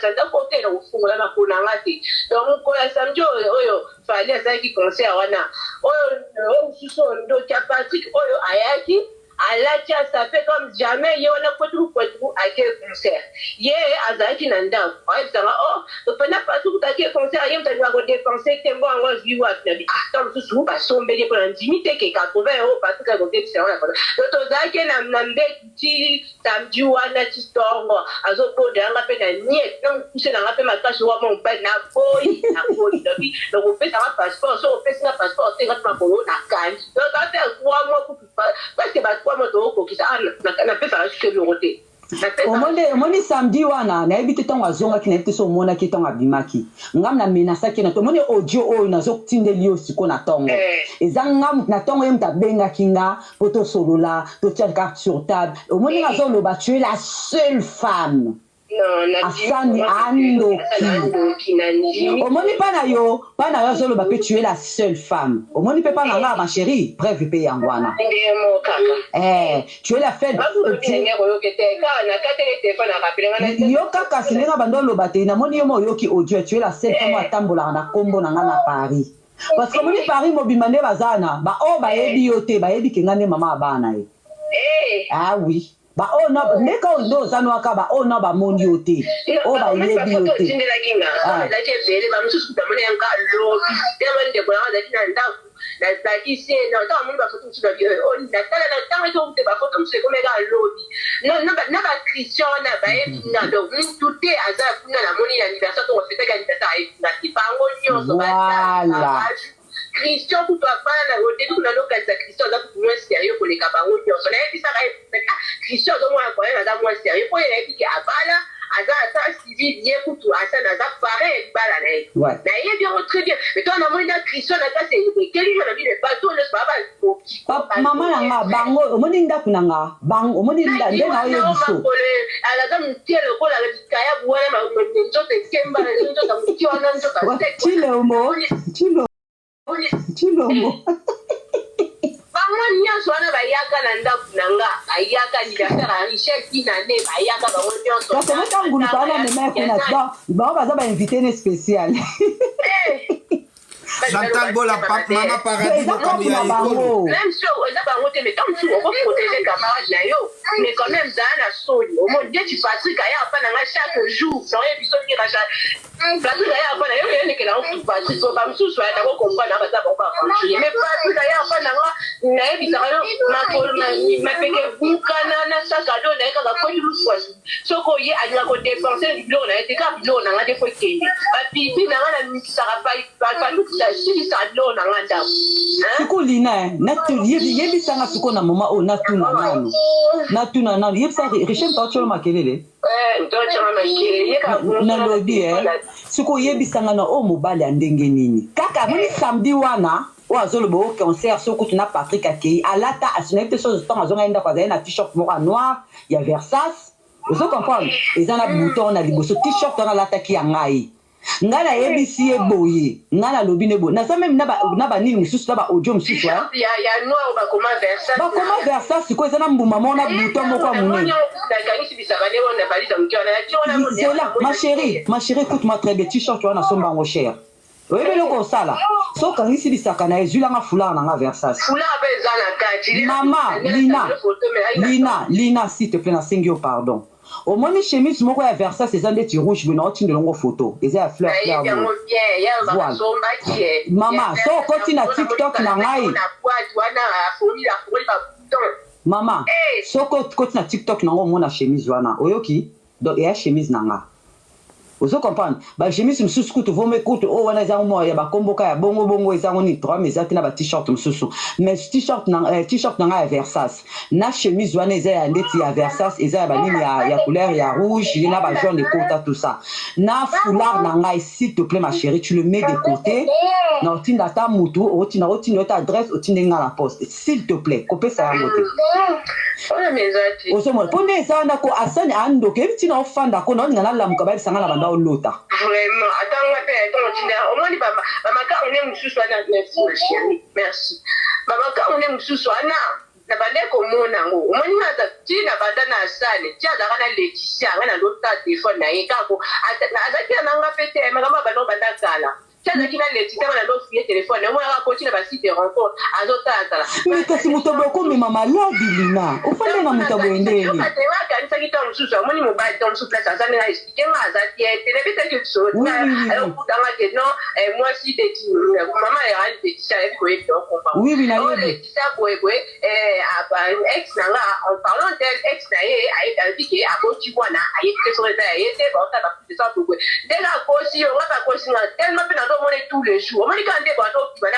kati ya ndako te, na kofungola makolo na nga te. Donc mokolo ya samedi oyo, oyo Fally asalaki concert wana, oyo oyo mosusu oyo ndoki ya Patrick oyo ayaki, alati asape comme jamais, ye wana kwetuku kwetuku ake concert. Ye azalaki na ndako, ayebisanga: "Oh, pena Patrick ake concert, ye moto alingaka kodépenser te, mbo yango azwi wapi?" Na bi: "Ah, ntango mosusu basombeli ye, mpona ndimi te ke 80 € Patrick akodepisa yango na concert." Donc tozalaki na mbetu ti samedi wana, ti ntongo, azobondela mpe na niet na mokuse na nga mpe makasi wa mobali. Naboyi, naboyi, lobi nakopesanga passeport. So opesinga passeport te, nga mpe makolo nakangi. Donc afe 3 mois kutu, presque ba 3 mois tookokisa, napesaka susu eloko te. Omoni, samedi wana, nayebi te ntango azongaki, nayebi te so omonaki ntango abimaki. Ngam na menasaki na tomoni audio oyo nazotindeli yo siko na ntongo. Eza ngam na ntongo, ye moto abengaki nga mpo tosolola, totia carte sur table. Omoni nga azoloba: "Tu es la seule femme." Asani andoki. Omoni, mpa na yo, mpa na yo azoloba mpe: "Tu es la seule femme." Omoni mpe mpa na nga, ma chérie, preuve mpe yango wana. Eh, tu es la seule. Yo kaka si ndenge bando oloba te. Namoni yo mo oyoki audio: "Tu es la seule femme." Atambolaka na nkombo na nga na Paris, parce que omoni, Paris mobimba nde baza na baoyo bayebi yo te, bayebi ke nga nde mama ya bana ye. Ah oui, baoyo ndeka oyo nde oza nwaka, baoyo na bamoni yo te, oyo bayebi yo te. Otindelaki nga ezalaki ebele. Bamosusu kutu amoni yanga lobi tema ndeko nanga azalaki na ndako, nazalaki se na ntango amoni bafoto mosusu, natala na ntango ete okute bafoto mosusu ekomeka lobi na bachristian wana bayebi nga. Donc mutu te aza kuna, namoni na anniversaire, ntongo afetaki anniversaire, ayebi nga ti bango nyonso. Christian kutu afana au début kuna, nokanisa Christian aza kutu moins sérieux koleka bango nyonso. Nayebisaka ye: "Ah, Christian azomona quand même aza moins sérieux," mpo ye nayebi ke abala, aza asa civil, ye kutu asa naza parrain libala na ye. Nayebi yango très bien. Mais to namoni na Christian na kasi ekeli nga na bino, bato nyonso baa bakoki. Mama na nga, bango omoni ndako na nga, bango omoni nde na oyebi so. Aza motie lokola likayabu wana, nzoto ekemba, nzoto motie wana, nzoto. Chilombo, Chilombo, Chilombo. Bango nyonso wana bayaka na ndako na nga, bayaka anniversaire ya Richel Kinane, bayaka bango nyonso. Kasi omeka nguluka wana, mema kuna, bango baza bainvité ne spécial. Chantal Bola, Mama Paradis. Eza mokambi ya na bango. ekolo. Même si eza bango te, mais ntango mosusu okoprotéger camarade na yo, mais quand même zala na soni. Omoni neti Patrik aya apa na nga chaque jour, naoyebi so miraja Patrik aya apa na yo, oyelekela ngo kutu. Patrik po bamosusu aya nako comprendre, baza bango baaventurier, mais Patrik aya apa na nga, nayebisaka yo, makolo mapeke bukana na sac à dos na ye kaka koti luswasi. Soki oye, alinga kodépenser biloko na ye te, kaka biloko na nga nde fo ekende bapipi na nga, na mikisaka silisaka biloko na nga ndako. Siko Lina, yebisanga sikoyo na moma oyo, natuna nanu, natuna nanu, yebisa Richel taotiolo makelele. Nalobi e sikoyo, oyebisanga na oyo mobali ya ndenge nini kaka amoni samedi wana oyo azoloba o concert. So kutu na Patrik akei, alata, nayebi te so ntango azongai ndako, azali na t-shirt moko ya noir ya Versace, ozo comprendre, eza na bouton na liboso. T-shirt wana alataki ya ngai. Ngai nayebisi ye boye, ngai nalobi ne boye, naza même na banini mosusu, na baaudio mosusu. Bakoma Versace. Sikoyo eza na mbuma moko na bouton moko ya monene. Zela, ma chérie, ma chérie, écoute-moi très bien. T-shirt wana nasomba yango cher. Oyebi eloko osala? So okangisi bisaka na ezwilanga foulard na nga Versace. Mama Lina, Lina, Lina, s'il te plaît, nasengi yo pardon. Omoni chemise moko ya Versace, eza ndeti rouge boye, naotindela yango photo, eza ya fleur fleur boye. Mama, so okoti na TikTok na ngai, mama, soki okoti na TikTok nango, omona chemise wana, oyoki? Donc eya chemise na nga, ozo comprendre? Bachemise mosusu kutu vome kutu oyo wana ezango mwa ya bakomboka ya bongo bongo, ezango nini trois, mais eza te na ba-t-shirt mosusu. Mais t-shirt na, t-shirt na ngai ya Versace na chemise wana eza ya ndeti ya Versace, eza ya banini ya couleur ya rouge na bajaune ekota, tout ça na foulard na ngai. S'il te plaît, ma chérie, tu le mets de côté. Na otinda ata mutu, otinda, otinda ota adresse, otinde nga na poste, s'il te plaît. Kopesa yango te, ozomona mpo nde eza wana ko asani andoki. Eyebi ntina ofanda ko naolinga nalamuka, bayebisanga na banda olota. Vraiment, atanga mpe ntongo ntinda omoni bamakango nde mosusu wana. Merci ma chérie, merci. Bamakango nde mosusu wana. Na bandaki komona yango omoni nga ti na banda na salle ti azalaka na Laetitia nga na lota telephone na ye kaka azalaki na nga pe te makambo ya banda banda kala ti azalaki na Laetitia nga na lo fouiller telephone na ye omona kaka akoti na ba site de rencontre azotala tala. Mais kasi moto ya boye akomema maladi Lina ofandi na moto ya boye ndenge nini? Yoka te nga akanisaki tango mosusu amoni mobali tango mosusu place aza ndenge a explique nga aza bien te nabetaki lisolo Oui, oui, oui, oui. ayokuta nga ke non mwasi mama ya Laetitia ayebi koyebisa yo comprendre. Oui, oui, nayebi. Sa boye boye eh, ex na nga en parlant d'elle ex na ye ayebi ke aboti mwana ayebi te soki eza ya ye te baosala bakuti sa boye boye ndenge akosi yo nga mpe akosi nga tellement mpe nando omoni tous les jours omoni kaka nde bando obima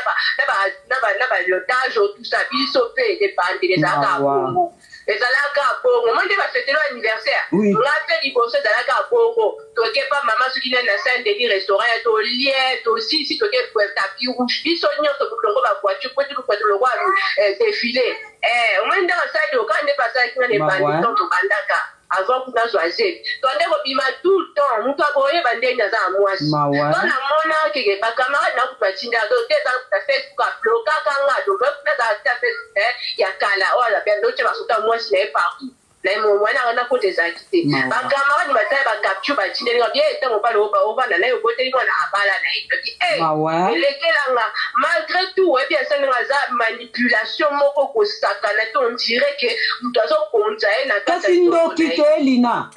na balotage tout ça biso mpe ebandeli ezalaka bongo. Ezalaka bongo omoni nde ba fetelo anniversaire oui. Nga pe liboso ezalaka bongo toke pa mama soki nani na saint denis restaurant ya tolie tosisi toke tapis rouge biso nyonso bolongo ba voiture po toluka tolongwa eh, defile eh, omoni ndenge asali oka nde basalaki nga na ebandi to tobandaka avant kuna azwa zemi to nde kobima tout le temps moto akoyeba ndenge aza na mwasi to namona keke bacamarade na kutu batinda to te eza na facebook ablokaka nga to kuna azala ta facebook eh, ya kala oyo azalaki ndoki bafuta mwasi na ye partout na ye mwana wana kota ezalaki te bakamarade batala bacapture batindeli nga bien ete mobali ovanda na ye oboteli mwana abala na ye lobi e elekelanga malgré tout oyebi asa ndenge aza manipulation moko kosakana te on dirait que moto azokonza ye na kasi ndoki te Lina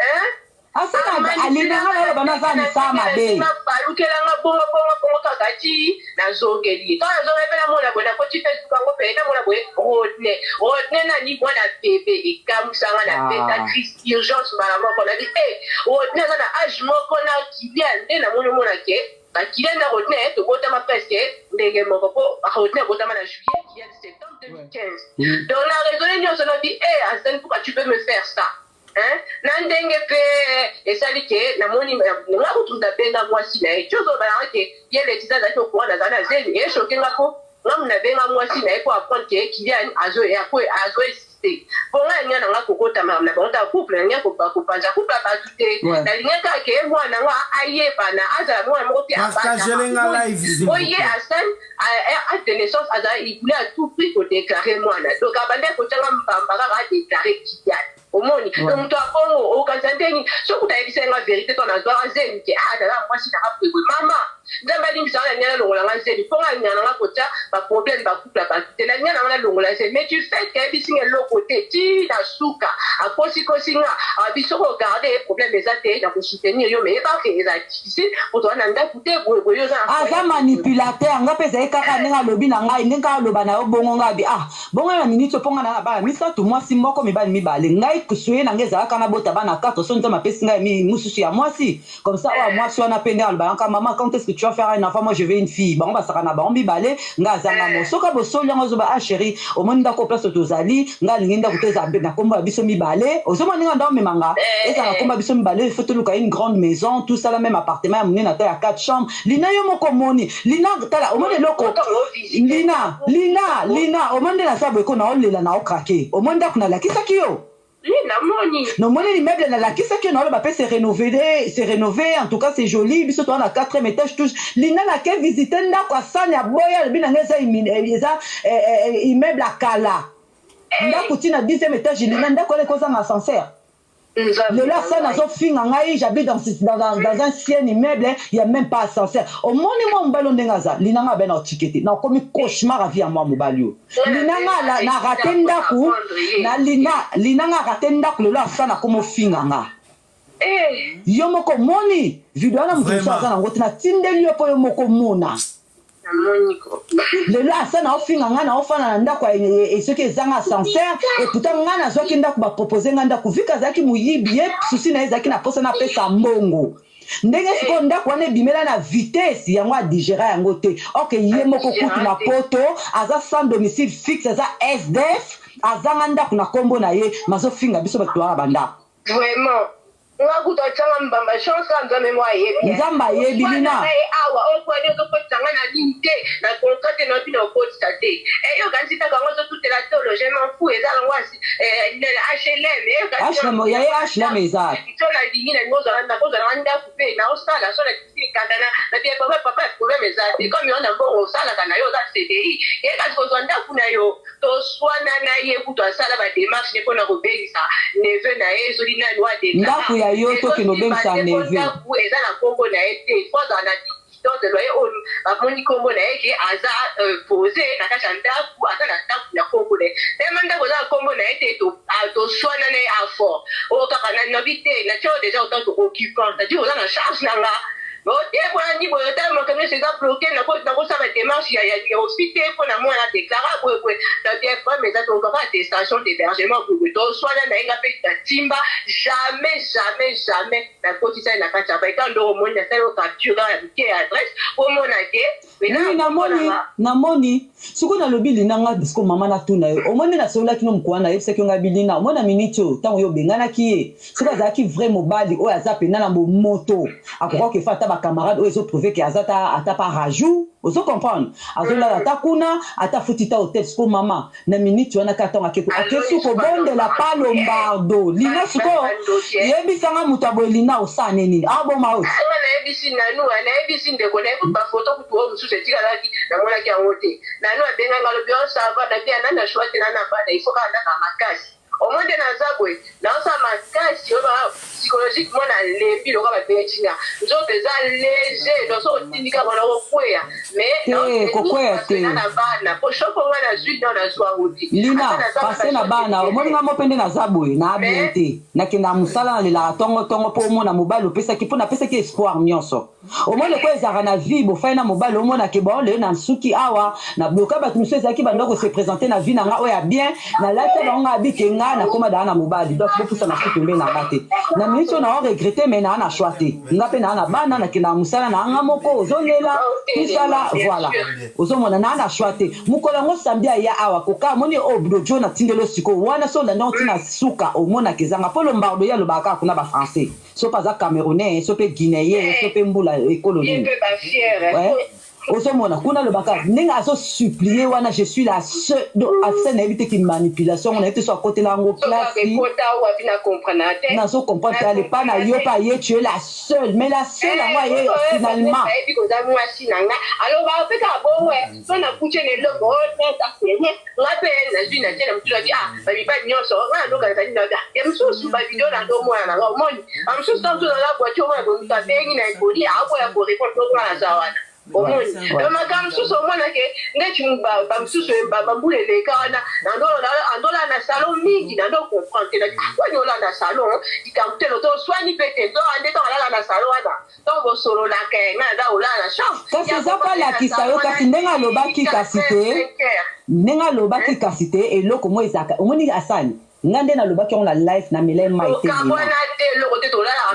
Asala alinga nga naloba naza misala mabe. Balukela nga bongo bongo bongo kaka ti nazongeli ye. Kaka nazongeli pe namona boye nakoti Facebook yango pe namona boye Rodney. Rodney nani mwana bebe ekamwisa nga na beta ah. crise urgence mbala moko nabi eh Rodney aza na age moko na Kylian nde namoni omona ke ba Kylian na Rodney tobotama presque ndenge moko po Rodney abotama na juillet Kylian septembre 2015. Donc na raisonner nyonso nabi eh Hassan pourquoi tu veux me faire ça? Hein? Na ndenge pe esali ke namoni nga kutu nabenga mwasi na ye ti ozoloba nanga ke ye Letiza azalaki au courant nazala na zemi e choque nga po nga mutu nabenga mwasi na ye po apprendre ke Kylian azo azo existe po nga nalinga nanga kokota makambo na bango ta couple nalinga kopanza couple ya batu te nalinga kaka ke mwana nga ayebana azala mwana moko te abata po ye Hassan acte de naissance azala il voulait à tout prix ko déclarer mwana donc abandaki kotianga mbamba kaka a déclarer Kylian omoni donc moto ya bongo okanisa ndeni soki kuta ayebisa nga verité to nazwaka zemi ke ah naza mwasi nanga boye mama nzambe alimbisa nga nalinga nalongola nga zemi mpo nga alinga nanga kotia baproblème bacouple ya bato te nalinga nanga nalongola zemi mais du fait ke ayebisi nga eloko te ti na suka akosikosi nga abi soki ogarde problème eza te na kosoutenir yo mais yeba ke eza difficile po toza na ndako te boye boye oza aza manipulateur nga mpe ezali kaka ndenge alobi na ngai ndenge aloba na yo bongo nga abi ah Bongo na minute oyo po ngai naza na bana misatu, mwasi moko, mibali mibale. Ngai souhait na ngai ezalaka nabota bana 4 soki Nzambe apesi ngai mususu ya mwasi, comme ça oyo ya mwasi wana pe ndenge alobaka kaka maman quand est-ce que tu vas faire un enfant, moi je veux une fille. Bango basaka na bango mibale, ngai aza ngai moko. Soki abosoli yango azoba ah cherie omoni ndako oyo place tozali, ngai nalingi ndako te ezala na kombo ya biso mibale, ozomona ndenge anda omema nga? Ezala na kombo ya biso mibale, il faut toluka une grande maison, tout ça là meme appartement ya munene ata ya 4 chambres. Lina yo moko omoni, Lina tala omoni eloko Lina, Lina, Lina, omoni nde naza boye ko naolela nao craquer. Omoni ndako nalakisaki yo? Namoni. Nomoni l'immeuble nalakisaki yo naoloba pe c'est rénové, c'est rénové, en tout cas c'est joli, biso toza na quatrième étage tous. Lina nake visiter ndako ya sani aboya alobi na ngai eza eza immeuble ya kala. Ndako ti na dixième étage Lina ndako wana ekozanga ascenseur. Lelo Hassan azo finga ngai j'habite dans, dans, dans, dans un ancien immeuble il y a même pas ascenseur omoni mwa mobali oyo ndenge aza lina ngai abe na otike te nakomi cauchemar avi ya mwa mobali oyo lina ngai na rate ndaku na lina lina ngai rate ndaku lelo Hassan akomi ofinga nga yo moko omoni video wana moto mosusu aza nango te natindeli yo mpo yo moko omona Namoni ko. Lelo asa na ofinga nga na ofanda na ndako ya soki ezanga ascenseur et pourtant nga nazwaki ndako ba proposer nga ndako vu que azalaki moyibi ye souci na ye ezalaki na posa na pesa mbongo ndenge sikoyo ndako wana ebimela na vitesse yango a digera yango te ok ye moko kutu na poto aza sans domicile fixe aza SDF azanga ndako na kombo na ye mazofinga biso bato toza na bandako. Vraiment. Nga kutu atia nga mbamba chance kaka nzambe moko ayebi eh. Nzambe ayebi Ofanda lina. na ye awa okwani ozokotisa nga na nini te na contrat te na bino okotisa te eh, yo okanisi kaka yango ozotutela tolo je m'en fous eza nango asi eh, HLM eh, okanisi HLM ya ye HLM eza so nalingi nalingi ozala nakozala nga ndako mpe naosala so na kanda na na bien papa papa problème. Problème eza te, comme yo na mbongo osalaka na yo, oza CDI, ye kasi kozwa ndako na yo. Toswana na ye kutu, asala badémarche ne mpona kobengisa neveu na ye, soki nani wa. Ndako ya yo, tokende obengisa neveu. Ndako eza na nkombo na ye te, fo azala na quittance de loyer oyo bamoni nkombo na ye ke aza posé na kati ya ndako, aza na ndako ya nkombo na ye. Tema ndako eza na nkombo na ye te. Toswana na ye afort oyo kaka nalobi te, natia oyo déjà autant que occupant, c'est-à-dire oza na charge na nga ote mpona ndi boye. Otala, makambo nyonso eza bloqué, nakosala badémarche ya ofi te mpona mwana déclara boyeboye na bien. Problème eza, tokaka attestation d'hébergement boyeboye. Toswana na ye, nga mpe natimba, jamais, jamais, jamais nakotisa ye na kati ya baeka. Ndoko omoni, nasali o capture ya mike ya adresse, omona ke. Oui, namoni, namoni. Sikoyo nalobi, linanga siko mama, natuna yo, omoni, nasololaki no mokolo wana, nayebisaki yo, ngai bilina, omoni na miniti oyo, ntango yo obenganaki ye, soki azalaki vrai mobali oyo aza pena na bomoto, akoka kokefa ata bacamarade oyo ezoprouve ke aza ata pa rajout, ozo comprendre, azolala ata kuna, ata futi ta hotel. Sikoyo mama, na miniti wana kaka ntango akesi kobondela pa Lombardo, lina sikoyo yebisanga, moto aboye, lina, osala ne nini? Aboma oyo. Nga nayebisi nanu, nayebisi ndeko, nayebi bafoto kutu oyo mosusu etikalaki, namonaki yango te. Nanu abenganga, alobi: "O, ça va." Nabi ana na choix te, na na bana, il faut kaka ndaka makasi. Omoi nde naza boye, naosala makasi oyo psychologiquement nalembi, lokola babeti nga, nzoto eza léger, noso otindika bona kokweya. Te, kokweya te. Na bana, po shoko nga nazwi no, nazwa yango te. Lina, pase na bana, omoni nga mo mpe nde naza boye, na bien te. Nakendaka mosala, nalelaka ntongo ntongo mpo omona mobali opesaki, mpo napesaki espoir nyonso. Omoni ko ezalaka na vie, bofai na mobali, omonake bon, lelo na nsuki awa na bloka bato mosusu ezalaki banda kose présenter na vie na nga oyo ya bien, nalati bango, nga abike, nga nakóma daa na mobali, donc bopusa na suki pembeni na nga te. Na miniti oyo nao regretter, mais naa na choix te. Nga mpe naa na bana, nakendaka mosala na nga moko, ozolela tosala, voilà, ozomona naa na choix te. Mokolo yango samedi aya awa, koka amoni oyo dojo natindeli sikoyo wana, so olandi yango ntina suka, omonaka ezanga mpo Lombardo ye alobaka kaka kuna bafrançais, so mpe aza Camerounais, so mpe Guinéen, so mpe mbula ekolo nini, ozomona kuna alobaka ndenge azosupplie wana: "Je suis la seule." Donc ase nayebi te ki manipulation ngo, nayebi te so akotela yango place, nazo comprendre te. Alepa na yo mpe aye: "Tu es la seule." Mais la seule yango aye finalement. Ayebi koza mwasi na nga, alobaka mpe kaka bongo. So nakuti na eloko nga mpe nazwi na tie na motu, nabi: "Ah, bamibali nyonso nga nalokanisa nini?" Nabi ya mosusu bavideo na ndomona nanga, omoni bamosusu ntango mosusu naza voiture, omona bomoto abengi na ekoli, akoya korépondre, nga naza wana, omoni. Makambo mosusu omonake ndeti bamosusu bambula eleka wana, andola na salon mingi, nando comprendre te kwani olanda salon likambo te, loto oswani mpe te, nde ntango alala na salon wana, ntango bosololaka, nga naza olala na chambre. Kasi eza kolakisa yo, kasi ndenge alobaki, kasi te ndenge alobaki, kasi te eloko mo ezalaka, omoni asani nga nde nalobaki yango na live na melai mai te.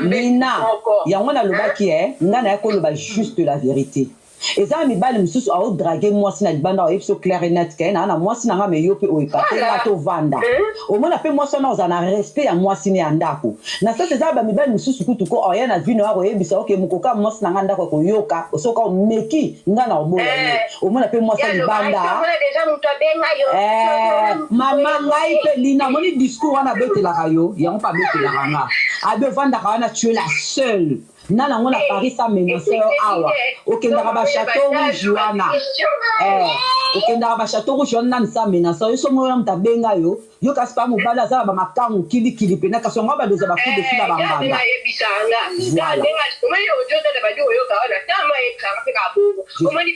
Lina, yango nalobaki e, nga naya koloba juste la vérité. Eza na mibali mosusu aodraguer mwasi na libanda, oyebi so clair et net ke naa na mwasi na nga, me yo mpe oyeba te, nga tovanda, omona mpe mwasi wana ozala na respect ya mwasi ne ya ndako. Na sasa eza bamibali mosusu kutu ko oya na vino, akoyebisa oke mokoka mwasi na nga ndako, akoyoka osoka omeki nga na oboya ye. Omona mpe mwasi ya libanda, mama ngai mpe Lina, omoni discours wana abetelaka yo yango mpe abetelaka nga, abi ovandaka wana: "Tu es la seule." Na nango na Paris sa menace yo awa, okendaka bachateau rouge wana, okendaka bachateau rouge wana, nani sa menace yo? So moko moto abenga yo, yo kasi pa mobali aza na bamakangu kilikili mpena, kasi yango badoza bacoup de fil ya bambanda. Ayebisanga omoni ojoza na badi oyoka wana, tama ayebisanga mpe kabongo, omoni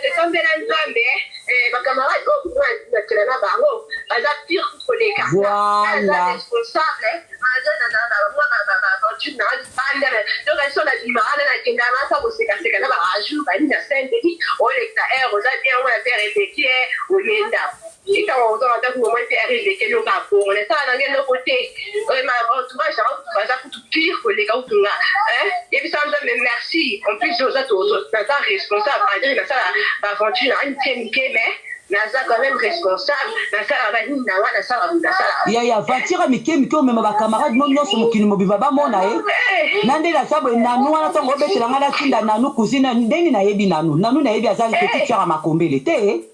esambela Nzambe, bacamarade oyo natela na bango baza pire koleka. Voilà. Responsable aza mwa baaventure na libanda, donc so nabima wana, nakenda nasa kosekaseka na barajour bani na Saint Denis, olekisa aire, oza bien, omona mpe eleki, oyenda ntango ozonga ndako, omoni mpe aire eleki, eloko ya bongo nasala nange eloko te. Entourage nanga kutu baza kutu pire koleka kutu nga. Yebisa Nzambe merci. En plus oza, naza responsable, malgré nasala baaventure na mike mike, mais naza quand même responsable, nasala banini na nga, nasala nasala. Yaya, aventure ya mike mike, omema bacamarade no nyonso, mokili mobimba bamona ye na nde naza boye. Nanu wana ntongo obetela ngai, natinda nanu cousine ndeni, nayebi nanu, nanu nayebi aza petite sœur ya Makombele te.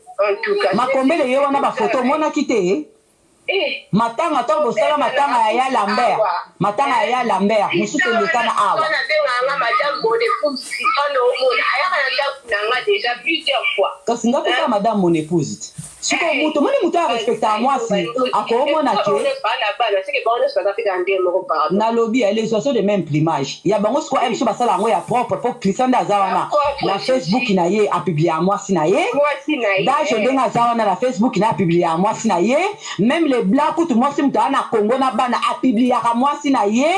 Makombele ye wana, bafoto omonaki te. Matanga, ntango bosala matanga ya ya Lambert, matanga ya ya Lambert mosusu elekana awa. Nabenganga madame Bode. épouse Christian omona ayaka na ndako na nga déjà plusieurs fois. Kasi nga mpe kaka madame mon épouse te. Sikoyo moto omoni, moto arespectaka mwasi, akoomona ke nalobi ya les oiseaux de même plumage ya bango. Sikoyo biso basala yango ya propre, mpo Christian nde aza wana na Facebook na ye, apublier ya mwasi na ye. Dajo ndenge aza wana na Facebook na ye, apublier ya mwasi na ye. Même le blanc kutu, mwasi moto aza na Congo na bana, apubliaka mwasi na ye.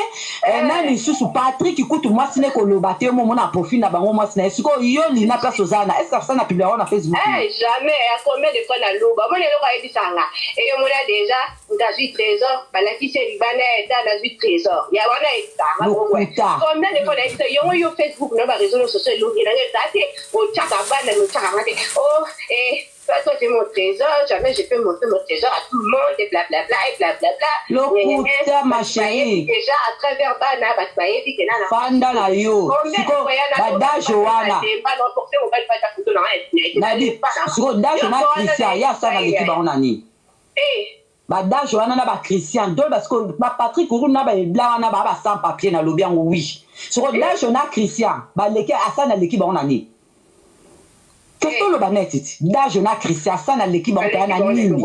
Na lisusu Patrik kutu, mwasi ne koloba te, yo momona profil na bango, mwasi na ye. Sikoyo yo Lina, place oza na, est ce que afisa na publie yango na Facebook? Jamais. Ya combien de fois naloba, omoni eloko ayebisanga, eyomona déjà nazwi trésor, balakisi ye libanda ya eta, nazwi trésor ya wana, ayebisanga bongo. Combien de fois nayebisa yongo, yo Facebook na baréseaux sociaux, elongi nanga eza te, otiaka bana, otiaka nga te. Oh, eh, toi, tu es mon trésor, jamais je peux montrer mon trésor à tout le monde, et blablabla, et blablabla. Lokuta, ma chérie. Déjà, à travers bana, bato bayebi ke nana. Fanda na yo. Siko, badage wana. Nabi, siko, dage na Christian, ya sa na leki bango na nini? Badage wana na bachristian donc, parce que bapatrick uru na baebla wana baa ba sans papier, nalobi yango, oui. Siko dage na Christian baleki, asa naleki bango na nini? Toloba neti ti dage na Christian, asa naleki bango mpenza na nini?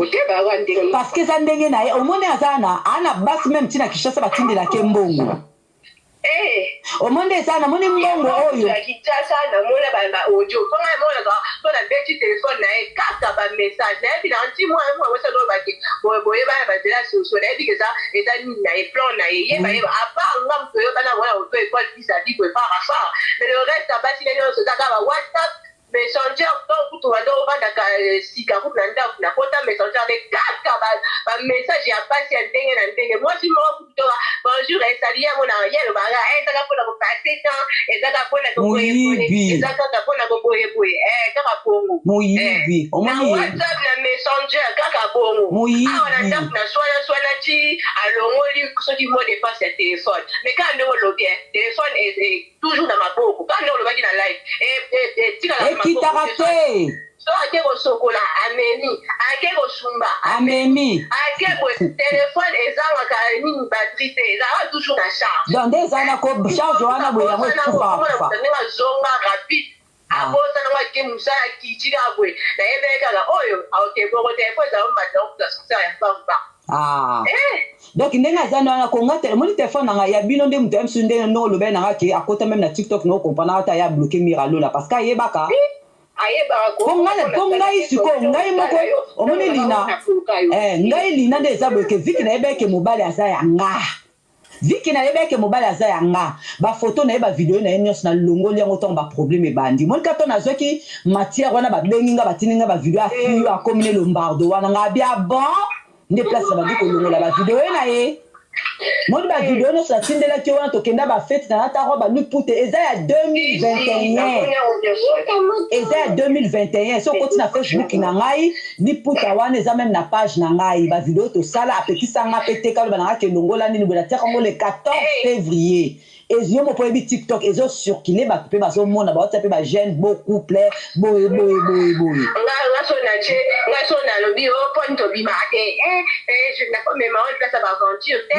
Parce que eza ndenge na ye. Omoni, aza na aa na basi, même ntina Kinshasa batindelake mbongo. Omoni, eza namoni mbongo oyo. Kinshasa namona ba audio mponga emonaka mpo nabeti telefone na ye, kaka bamessage nayebi na nti mwana mwana mwasi alobaki boyebana banzela soso, nayebi ke eza nini na ye, plan na ye, yeba yeba. À part nga moto oyebana mwana auto école vis-à-vis boye par à part, mais le reste abasi na nyonso eza kaka ba WhatsApp, Messenger. Donc kutu wanda ovandaka sika kutu na ndako, nakota Messenger nde kaka bamessage ya pasi ya ndenge na ndenge. Mwasi moko kutu toka bonjour, esali yango na ye, alobaka ezaka mpona kopasser temps, ezaka mpona Moyibi. eza kaka mpona koboyeboye, kaka bongo. Moyibi. Na Omoni ye. WhatsApp, na Messenger, kaka bongo. Moyibi. Awa na ndako na swana swana ti alongoli soki mot de passe ya telefone, mais kaka ndenge olobi, telefone toujours na maboko, kaka ndenge olobaki na live, etikala na Ekitaka maboko. te. So ake kosokola, amemi, ake kosumba, amemi. Ake boye, telefone ezangaka nini, batterie te, ezalaka toujours na charge. Donc nde ezala na ko charge wana boye, yango ekufaka kufa. Ndenge azonga rapide, abosanango, ake mosala, akiti kaka boye, nayebeki kaka oyo aoke bongo, telefone ezala mobanda okuta ascenseur ya pamba. Ah. Donc ndenge aza na wana konga te, omoni telefone nanga ya bino nde moto ya misu nde ndenge olobeli nanga ke akota même na TikTok na okomprendre ata ya bloqué Mira Lola, parce que ayebaka. Ayebaka. Mpo ngai sikoyo, ngai moko, omoni Lina, ngai Lina nde eza boye ke viki nayeba eke mobali aza ya nga, viki nayeba eke mobali aza ya nga, bafoto na ye, bavideo na ye nyonso nalongoli yango. Ntango baproblème ebandi, omoni kaka to nazwaki matière wana, babengi nga, batindi nga bavideo ya fille oyo akomi ne Lombardo wana, nga bia bon nde place na bandi kolongola bavideo na ye. Moni bavideo nyonso natindelaki wana, tokenda bafete na nata robe alupute, eza ya 2021, eza ya 2021. So okoti na Facebook na ngai, liputa wana eza même na page na ngai, bavideo tosala. Apekisanga mpe te, kaloba na ngai kelongola nini boye, natiaka yango le 14 février. Yo moko oyebi, TikTok ezocircule, bato mpe bazomona, baotia mpe bajeune beau couple boye boye boye boye. Nga so natie, nga so nalobi o mponi tobimaka te, nakomema oyo place ya baaventure te.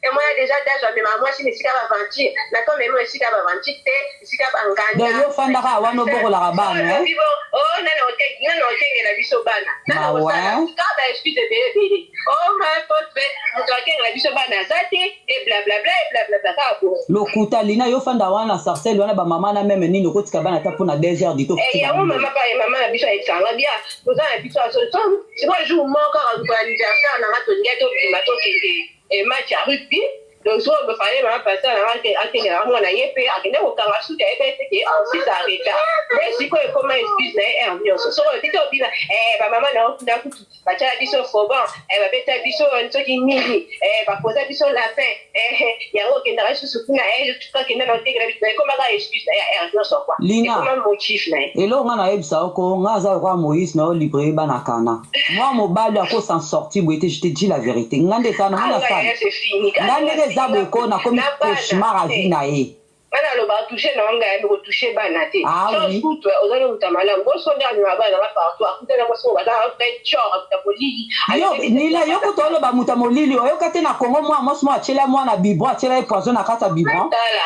Emona déjà dage amema mwasi na esika baaventure, nakomema esika baaventure te, esika banganda. Donc yo ofandaka wana, obokolaka bana. Nana okengela biso bana? Nana osala kaka baexcuse ebele ebele. O pote, moto akengela biso bana aza te, e blablabla, e blablabla, kaka bongo. Lokuta, Lina. Yo ofanda wana na Sarcelles wana, bamama na même nini, okotika bana ata mpona 2 heures dito. Yango mama pa mama na biso ayebisanga bia toza na biso. Sikoyo jour moko kaka mokolo anniversaire nanga, tolingai tobima, tokende match ya rugby. Donc so bafale mama pasteur nanga akengelaka mwana ye mpe akende kokanga suki, ayeba ete ke ensuite a retard. Mpe sikoyo ekoma excuse na ye heure nyonso. Soko tete obima, bamama na kuna kutu batiala biso foban, babeta biso soki nini, bapoza biso lapin, yango okendaka lisusu kuna, akenda na otekela biso, ekomaka excuse na ye heure nyonso kua. Lina. Ekoma motif na ye. Eloko nga nayebisa yo ko, nga aza lokola Moïse na yo libre bana kana mwa mobali ako s'en sortir boye te. Je te dis la vérité, nga nde eza namona sala nga ndenge eza boye ko, nakomi cauchemar a vie na ye. Nga naloba touche na ngai, yambi kotouche bana te. Ah oui. Kutu ozali moto malamu, bosonde amema bana nanga partout, akutana mwasi oyo baza vrai tchor, akuta molili. Yo Nila, yo kutu oloba moto ya molili, oyoka te na Kongo mwana mwasi moko atiela mwana biberon, atiela ye poison na kati ya biberon. Tala.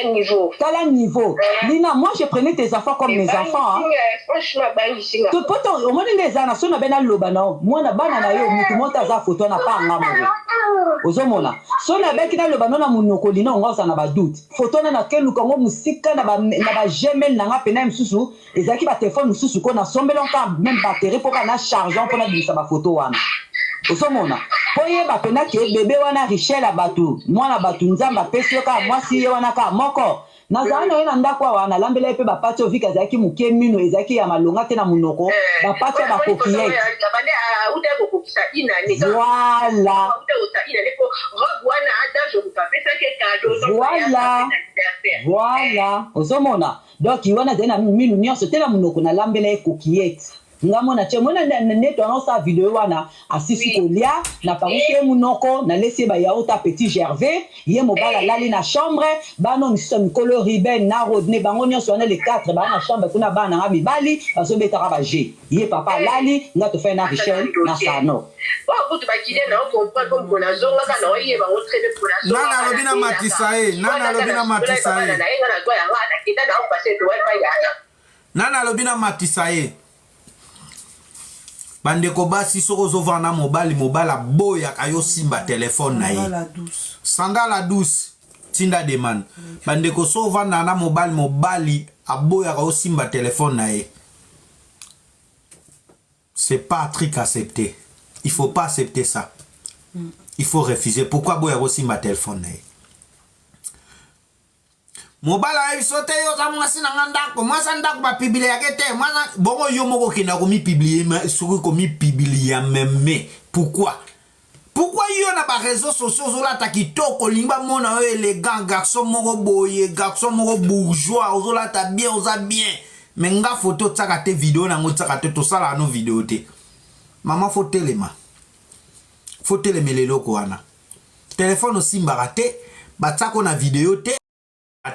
Niveau. Tala niveau. Lina, moi je prenais tes enfants comme mes enfants, hein. Franchement, abangisinga. To poto omoni nde eza na so na be naloba na yo mwana bana na yo mutu moko aza foto na pa nga moko ozomona so nabeki naloba no na monoko lina onga ozala na badoute foto wana nakeluka yango mosika na ba gmail na nga pena mosusu ezalaki batelefone mosusu ko nasombeli yango meme batterie mpo kaka na charge mpo nabimisa bafoto wana ozomona mpo yeba mpena ke bebe wana richel ya bato mwana bato nzambe apesi yo kaka mwasi ye wana kaka moko nazala na ye na ndako awa nalambela ye mpe bapati oyo vike azalaki moke mino ezalaki ya malonga te na monoko bapati ya bakokiyete. Voilà, voilà, voilà, ozomona. Donc wana azali na minu nyonso te na monoko, nalambela ye kokiyete nga mona tie mona nde wana osala video wana asisi kolia napangusi ye monoko nalesi ye bayaourt ya Petit Gervais ye mobali alali na chambre bana misusu ya mikolo Ruben na Rodney bango nyonso wana le 4 baa na chambre kuna bana nanga mibali bazobetaka baje ye papa alali nga tofai na Richel na salon. Nani alobi na matisa ye? Nani alobi na matisa ye? Nani alobi na matisa ye? Bandeko basi, soki ozovanda na mobali, mobali aboyaka yo simba telefone na ye. Sandala douce, tinda demande. Bandeko, so ovanda na mobali, mobali aboyaka yo simba telefone na ye, c'est pas un truc accepté. Il faut pas accepter ça, il faut refuser. Pourquoi aboyaka osimba telefone na ye? Mobali ayebi so te yo oza mwasi na nga ndako, mwasi ya ndako bapubliaka te mwasi bongo yo moko okenda komipublier soki komipublier même. Pourquoi yo na baréseaux sociaux ozolata kitoko, olingi bamona yo élégant, garçon moko boye, garçon moko bourgeois, ozolata bien, oza bien, mais nga foto otiaka te, video nango otiaka te, tosalaka no video te. Mama, faut telema, faut telemela eloko wana. Telefone osimbaka te, batiako na video te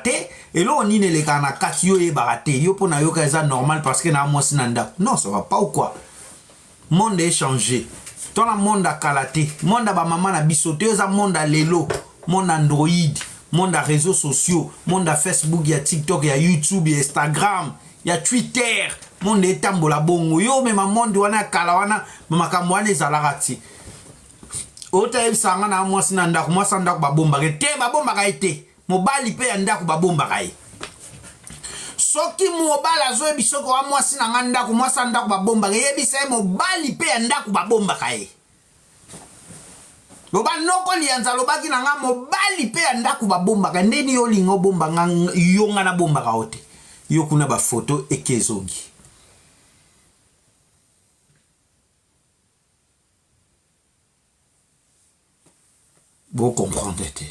te, eloko nini elekaka na kati yo oyebaka te. Yo mpo nayoka eza normal parce que na mwasi na ndako. Non, ça va pas ou quoi? Monde echangé to na monde ya kala te, monde ya bamama na biso te. Eza monde ya lelo, monde Android, monde ya réseaux sociaux, monde ya Facebook, ya TikTok, ya YouTube, ya Instagram, ya Twitter. Monde etambola bongo. Yo omema monde wana ya kala wana, makambo wana ezalaka ti otayebisaka nga na mwasi na ndako. Mwasi ya ndako babombaka ye te, babombaka ye te. Mobali mpe ya ndako babombaka ye. Soki mobali azoyebi soki wa mwasi na nga ndako, mwasi ya ndako babombaka, eyebisa ye mobali mpe ya ndako babombaka ye. Loba noko Lianza alobaki na nga mobali mpe ya ndako babombaka. Ndeni yo olinga obomba nga, yo nga nabombaka yo te. Yo kuna bafoto eke ezongi. Bocomprendre te,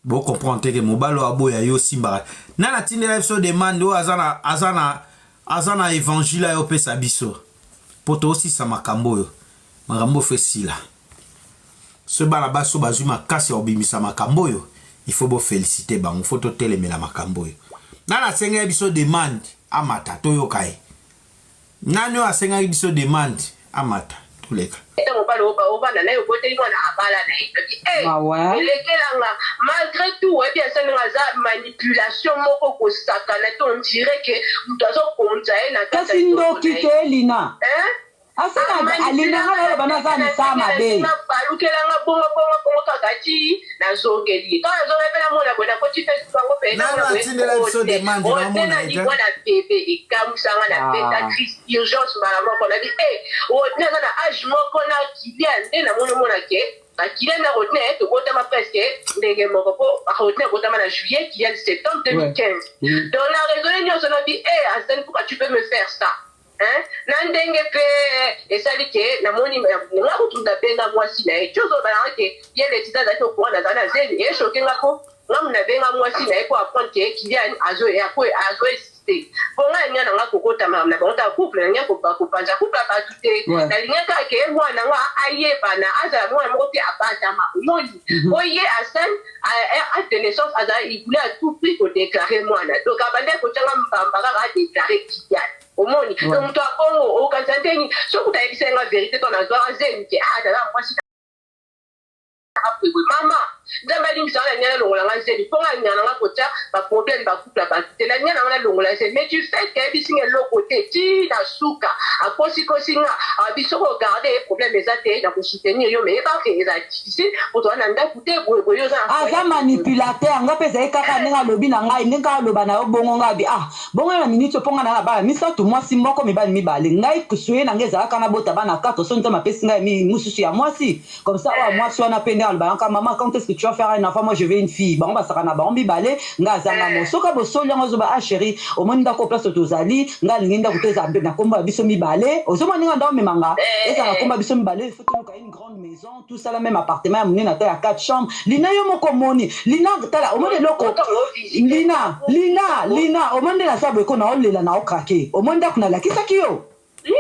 bocomprendre te ke mobali oyo aboya yo osimbaka. Nani atindela biso demande oyo? Aza na évangile ayo opesa biso mpo toosisa makambo oyo. Makambo oyo faut esila. So bana basi oyo bazwi makasi ya kobimisa makambo oyo, il faut boféliciter bango. Faut totelemela makambo oyo. Nani asengeli biso demande amata toyoka ye? Nani oyo asengaki biso demande amata toleka? Ete mobali obanda na ye, oboteli mwana, abala na ye abi elekelanga. Malgré tout oyebi asalinga aza manipulation moko kosakana te, on dirait ke moto azokonza ye na Kasi ndoki te, Lina asala alinganga na oloba naza misala mabe. Balukelanga bongo bongo bongo kaka ti nazongeli ye. Kaka nazongeli mpe namona boye, nakoti Facebook yango mpe namona bebe ekamwisanga na beta crise urgence mbala moko. Nabi e Rodney aza na age moko na Kilian nde namoni omona ke bakilian na Rodney tobotama presque ndenge moko, po Rodney abotama na juillet, Kilian septembre 2015. Donc na raisonne nyonso, nabi e Asani, pourquoi tu peux me faire ça, hein? Na ndenge mpe esali ke namoni nga kutu nabenga mwasi na ye ti ozoloba ke ye Letisa azalaki au courant nazala na zemi. Echoquer nga mpo nga mu nabenga mwasi na ye mpo apprendre ke Kilian azo existe. Mpo ngai alinga na nga kokotama na bango ta couple, nalinga kopanza couple ya bato te. Nalinga kaka ke mwana nga ayebana, azala mwana moko te abatama. Omoni po ye Asane acte de naissance azala, il voulait à tout prix kodéclarer mwana. Donc abandaki kotianga mbamba kaka adéclarer Kilian. Omoni, donc moto ya bongo okanisa ndeni soki utayebisa nga vérité to nazwaka zemi ke azala mwasi boye. Mama, Nzambe alimbisa nga, na nia nalongola nga zemi mpo nga alinga na nga kotia ba problème ba couple ya bato te. Na nia na nga nalongola zemi, mais du fait que ayebisi nga eloko te ti na suka, akosi-kosi nga, alobi soki o garder ye problème eza te, nako soutenir yo, mais yeba que ezala difficile po toza na ndaku te, boye boye, yo oza na Aza foyer. manipulateur. Nga mpe ezali kaka ndenge alobi na ngai, ndenge kaka aloba na yo bongo, ngai abi ah bongo na minute mpo ngai na na bana misato, mwasi moko, mibali mibale. Ngai souhait na ngai ezalaka nabota bana 4, so Nzambe apesi ngai mosusu ya mwasi comme ça. Oyo mwasi wana mpe nde alobaka: "Maman, quand est-ce que tu vas faire un enfant? Moi, je veux une fille." Bango basaka na bango mibale, ngai azanga mo. Soki bosoli yango, ozoba: "Ah chéri, omoni ndako place tozali, ngai alingi ndako to eza na nkombo ya biso mibale." Ozomona ndenge ndako omemanga ezala na nkombo ya biso mibale. Il faut toluka une grande maison, tout ça là, même appartement ya monene, ata ya 4 chambres. Lina, yo moko omoni. Lina, tala, omoni eloko. Lina, Lina, Lina, omoni nde naza boye ko na olela na okrake. Omoni ndako nalakisaki yo?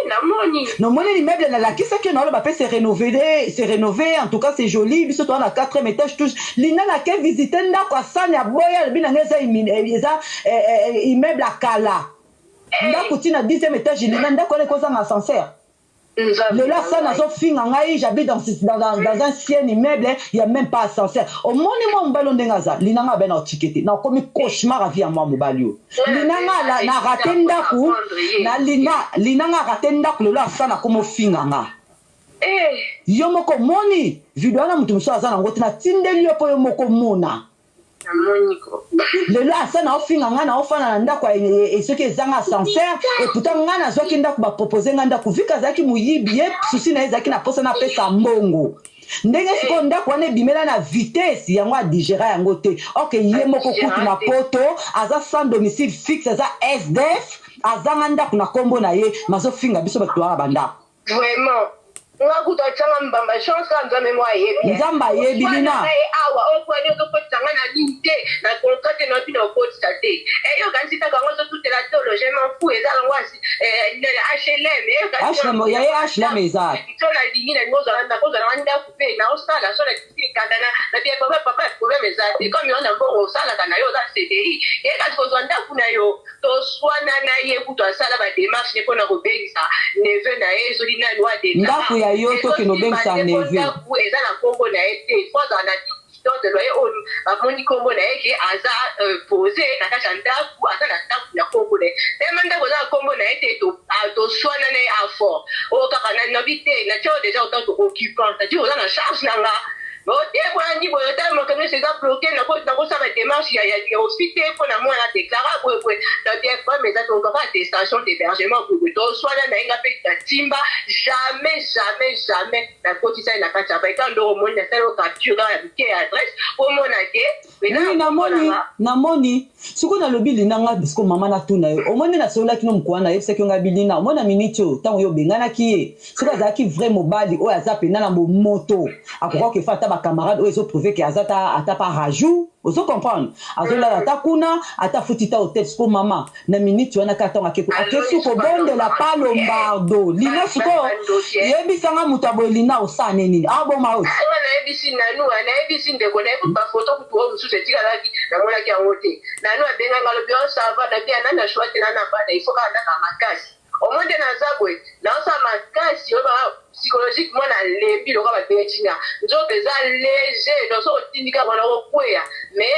Namoni. Nomoni l'immeuble nalakisaki yo, naoloba mpe c'est rénové, c'est rénové, en tout cas c'est joli. Biso toza na quatrième étage tous. Lina, nake visite ndako, asani aboya, alobi na ngai eza immeuble ya kala, ndako ntina 10e étage. Lina, ndako wana ekozanga ascenseur. Lelo asani azofinga ngai: "J'habite dans un ancien immeuble, il y a même pas ascenseur." Omoni mwa mobali oyo ndenge aza? Lina, nga abe na otike te, nakomi cauchemar avi ya mwa mobali oyo. Lina, nga na rate ndako na Lina. Lina, nga rate ndako, lelo asani akomi ofinga nga. Yo moko omoni video wana, moto mosusu aza nango te, natindeli yo mpo yo moko mona. Lelo asa naofinga ngai, naofanda na ndako soki ezanga ascenseur, et pourtant ngai nazwaki ndako, bapropose ngai ndako. Vika azalaki moyibi, ye susi na ye ezalaki na mposa napesa mbongo. Ndenge sikoyo ndako wana ebimela na vitesse yango, adigéra yango te. Ok, ye moko kutu na poto aza sans domicile fixe, aza SDF, azanga ndako na nkombo na ye, mazofinga biso bato toyaka bandako. Vraiment, nga kutu atianga mbamba, chance kaka Nzambe mo ayebi. Nzambe ayebi, Lina. Ye awa okwani ozokotisa nga na nini te, na contrat te, nabi na okotisa te. Eyokanisi taka yango ozotutela tolo, je m'en fous, eza yango HLM. Ya ye HLM eza. So nalingi nalingi nakozala na ndako mpe naosala so nakanda na bia papa. Papa, problème eza te, comme yo na mbongo osalaka na yo, oza CDI, ye kasi kozwa ndako na yo. Toswana na ye kutu, asala badémarche ne mpona kobengisa neveu na ye, soki nani wa. Ndako ya yo, tokende obengisa neveu. Ndako eza na nkombo na ye te, fo azala na quittance de loyer oyo bamoni nkombo na ye ke aza posé na kati ya ndako, aza na ndako ya nkombo na ye. Tema ndako eza na nkombo na ye te, toswana na ye afort oyo kaka nabi te, natia oyo déjà autant occupant, c'est-à-dire oza na charge na nga ote mpona boye, ota makambo nyonso eza bloqué, nakosala démarche ya ofi te mpona mwana déclara boyeboye na bien. Problème eza tokaka attestation d'hébergement boyeboye. Toswana na ye, nga mpe natimba, jamais, jamais, jamais nakotisa ye na kati ya baeka. Ndoko omoni nasali o capture ya mike ya adresse omona ke. Oui, namoni, namoni. Sikoyo nalobi, Lina, nga siko mama natuna yo, omoni nasololaki no mokolo wana, nayebisaki yo ngai bilina, omoni na miniti oyo ntango yo obenganaki ye, soki azalaki vrai mobali oyo aza mpenza na bomoto, akoka kefa ata bacamarade oyo ezoprouve ke aza ata pa rajout. Ozo comprendre, azolala ata kuna, ata afuti ta hotel. Siko mama, na miniti wana kaka ntango akesi kobondela pa Lombardo, Lina, sikoyo yebisanga, moto aboye, Lina, osala nini? Aboma oyo. Nga nayebisi nanu, nayebisi ndeko, nayebi bafoto kutu oyo mosusu etikalaki, namonaki yango te. Nanu abenganga, alobi: "O ça va?" Nabi nani na choix te, nana bana, il faut kaka ndaka makasi. Omoi nde naza boye, naosala makasi oyo psychologiquement nalembi, lokola babeti nga, nzoto eza léger, donc soki otindika wana kokweya.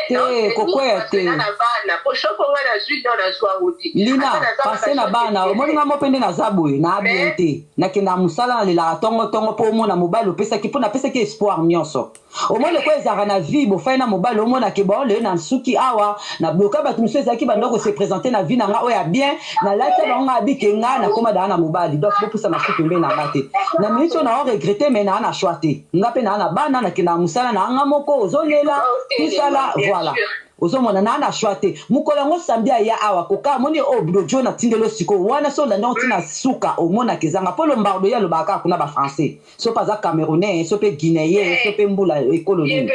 Te, kokweya te. Na bana po shoko nga nazwi no, nazwa yango te. Lina, pase na bana, omoni nga mo mpe nde naza boye na bien te. Nakendaka mosala, nalelaka ntongo-ntongo mpo omona mobali opesaki, mpo napesaki espoir nyonso. Omoni leko ezalaka na vie, bofai na mobali, omonake baoleye na suki awa na bloka. Bato mosusu ezalaki banda kose présenter na vie na nga oyo ya bien, nalati bango, nga abike nga nakóma daa na mobali, donc bopusa na suki pembeni na nga te. Na miniti oyo nao regretter, mais naa na choix te. Nga mpe naa na bana, nakendaka mosala na nga moko, ozolela tosala, voilà, ozomona naa na choix te. Mokolo yango samedi aya awa koka, amoni oyo blojo natindeli sikoyo wana, so olandi yango ntina suka, omonaka ezanga mpo Lombardo ye alobaka kaka kuna bafrançais, so mpe aza Camerounais, so mpe Guinéen, so mpe mbula ekolo nini.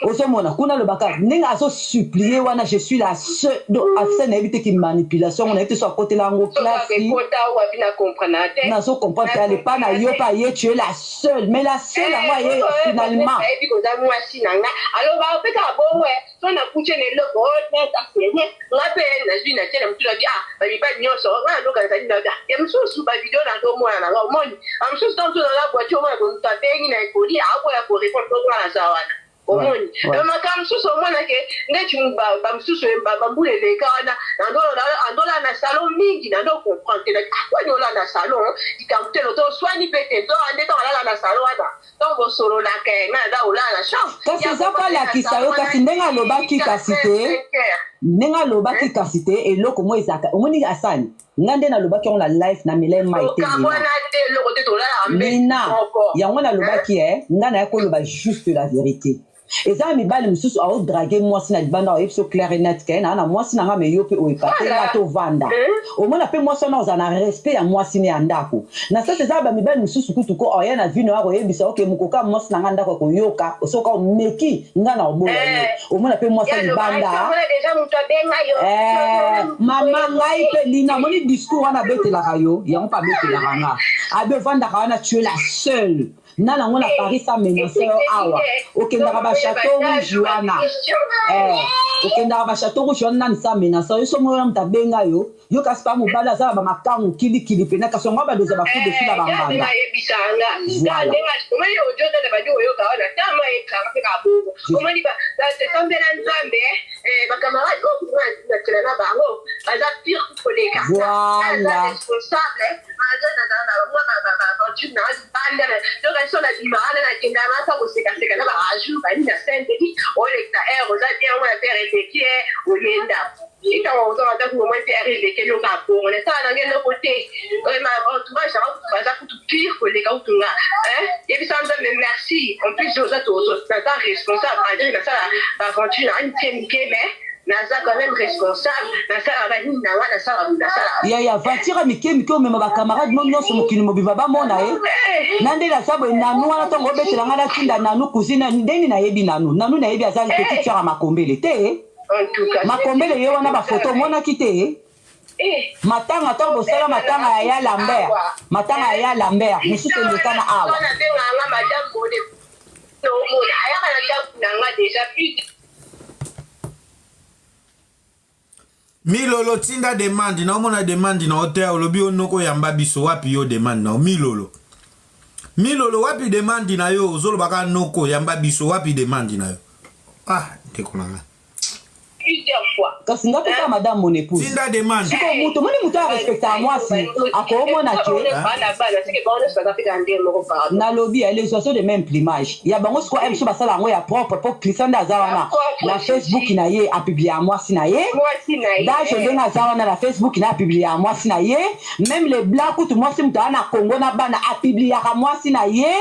Ozomona kuna alobaka ndenge azosupplie wana: "Je suis la seule." Donc afisa nayebi te ki manipulation ngo, nayebi te so akotela yango classe, nazo comprendre te. Alepa na yo mpe aye: "Tu es la seule." Mais la seule yango aye finalement. Ayebi koza mwasi na nga, alobaka mpe kaka bongo so. Nakuti na eloko oyo eza sérieux. Nga mpe nazwi na tie na motu, nabi ah, bamibali nyonso nga nazoka nazali na ya mosusu bavideo na ndomona na nga, omoni bamosusu ntango mosusu naza voiture, omona moto abengi na ekoli, akoya korépondre to nga naza wana, omoni makambo mosusu, omonake ndeti bamosusu bambula eleka wana, andola na salon mingi, nando comprendre te akwani olanda na salon likambo te, to oswani mpe te, to ande ntango alala na salon wana, ntango bosololaka, nga naza kolala na chambre. Kasi eza kolakisa yo, kasi ndenge alobaki, kasi te ndenge alobaki, kasi te eloko mo ezalaka, omoni asani nga nde nalobaki yango na live na milai mai te. Lina, yango nalobaki e nga naya koloba juste la vérité. Eza na mibali mosusu aodraguer mwasi na libanda, oyebi so clair et net ke naa na mwasi na nga, me yo mpe oyepate nga, tovanda, omona mpe mwasi wana ozala na respect ya mwasi ne ya ndako. Na sasi eza bamibali mosusu kutu ko oya na vino ya koyebisa oke mokoka mwasi na nga ndako akoyoka soki omeki nga na oboya ye. Omona mpe mwasi ya libanda, mama ngai mpe Lina, omoni discours wana abetelaka yo, yango mpe abetelaka nga, abe ovandaka wana, tu es la seule na nango na Paris, amenace yo awa, okendaka bachateau rouge wana, okendaka bachateau rouge wana, nani sa amenace yo? So moko moto abenga yo, yo kasi pa mobali aza na bamakangu kilikili mpena, kasi yango badoza bacoup de fil ya bambanda. Ayebisanga omoni ojo na bandi oyoka wana tama ekanga mpe kabongo, omoni basambela Nzambe, bacamarade oyo natela na bango baza pire koleka. Responsable aza nazala na mwa baaventure na libanda, donc so nabima wana, nakenda nasa kosekaseka na bajour bani na Saint-Denis, olekisa aire, oza bien, omona pere eleki, oyenda ntango ozonga ndako, omoi mpe aire eleki, eloko ya bongo nasala nange eloko te. Entourage yango baza kutu pire koleka kutu nga. Yebisa Nzambe merci. En plus oza naza responsable, malgré nasala baaventure na mike mike, mais naza quand même responsable, nasalaka banini na nga, nasalaka nasalaka. Ya aventure ya mike mike, omema bacamarade no nyonso, mokili mobimba bamona ye na nde naza boye. Nanu wana ntongo obetela ngai, natinda nanu cousine ndeni nayebi nanu, nanu nayebi aza petite sœur ya Makombele te. Makombele ye wana, bafoto omonaki te. Matanga ntango bosala matanga ya ya Lambert, matanga ya ya Lambert mosusu elekana awa. Nabenganga madame Mone, omona ayaka na ndako na nga déjà plus. Milolo, tinda demande na omona demande na yo te. Olobi onoko yamba biso, wapi yo demande na yo? Milolo, Milolo, wapi demande na yo? Ozolobaka noko yamba biso, wapi demande na yo? Ah, ndeko na nga. Plusieurs fois. Kasi nga mpe kaka madame mon épouse. Tinda demande. Siko moto omoni moto arespectaka mwasi, akoomona ke nalobi ya les oiseaux de même plumage ya bango. Sikoyo biso basala yango ya propre, mpo Christian nde aza wana na Facebook na ye, apublie ya mwasi na ye. Dage ndenge aza wana na Facebook na ye, apublie ya mwasi na ye. Même les blancs kutu, mwasi moto aza na Congo na bana, apubliaka mwasi na ye.